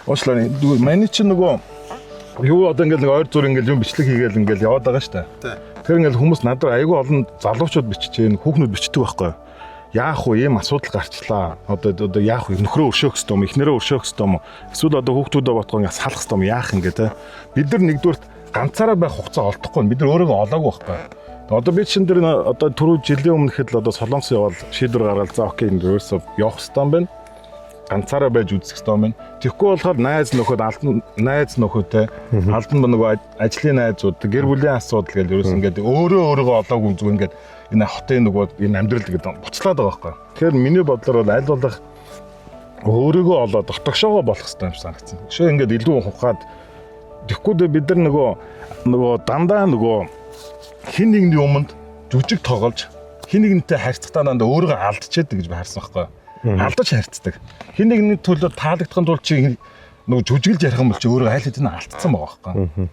Уучлаарай. Миний чинь нөгөө юу, одоо ингээл нэг ойр зур ингээл юм бичлэг хийгээл ингээл яваад байгаа штэ. Тэр ингээл хүмүүс надад айгүй олон залуучууд бичиж гин, хүүхнүүд бичдэг байхгүй юу? Яах вэ? Ийм асуудал гарчлаа. Одоо яах вэ? Нөхрөө өршөөх ёстой юм, эхнэрээ өршөөх ёстой юм уу? Эсвэл одоо хүүхдүүдээ бодгоо ингээ салах ёстой юм, яах ингээ те. Бид нар нэгдүгээрт ганцаараа байх хугацаа олдохгүй. Бид нар өөрийгөө олоогүй байхгүй юу? Одоо би чинь тэр одоо түрүү жилийн өмнө хэд л одоо Солонгос явбал шийдвэр гаргаад, за okay, энэ өөрөөсөө явах ёстой юм байна, ганцаараа байж үзэх ёстой юм байна. Тэгэхгүй болохоор найз нөхөд алдан, найз нөхөдтэй алдан, нөгөө ажлын найзууд, гэр бүлийн асуудал гэж ерөөс ингээд өөрөө өөрийгөө олоогүй, зүгээр ингээд энэ хотын нөгөө энэ амьдрал гэдэг буцлаад байгаа байхгүй. Тэгэхээр миний бодлоор бол аль болох өөрийгөө олоод дотогшоогоо болох ёстой юм шиг санагдсан. Жишээ ингээд илүү ухаад тэгэхгүй дээ, бид нар нөгөө дандаа нөгөө хэн нэгний өмнөд жүжиг тоглож, хэн нэгнтэй харьцахдаа дандаа өөрийгөө алдчихэдэг гэж би харсан байхгүй, алдаж харьцдаг. Хэн нэгний төлөө таалагдахын тулд чи нөгөө жүжиглж ярих юм бол чи өөрөө айл хэдийн алдсан байгаа байхгүй.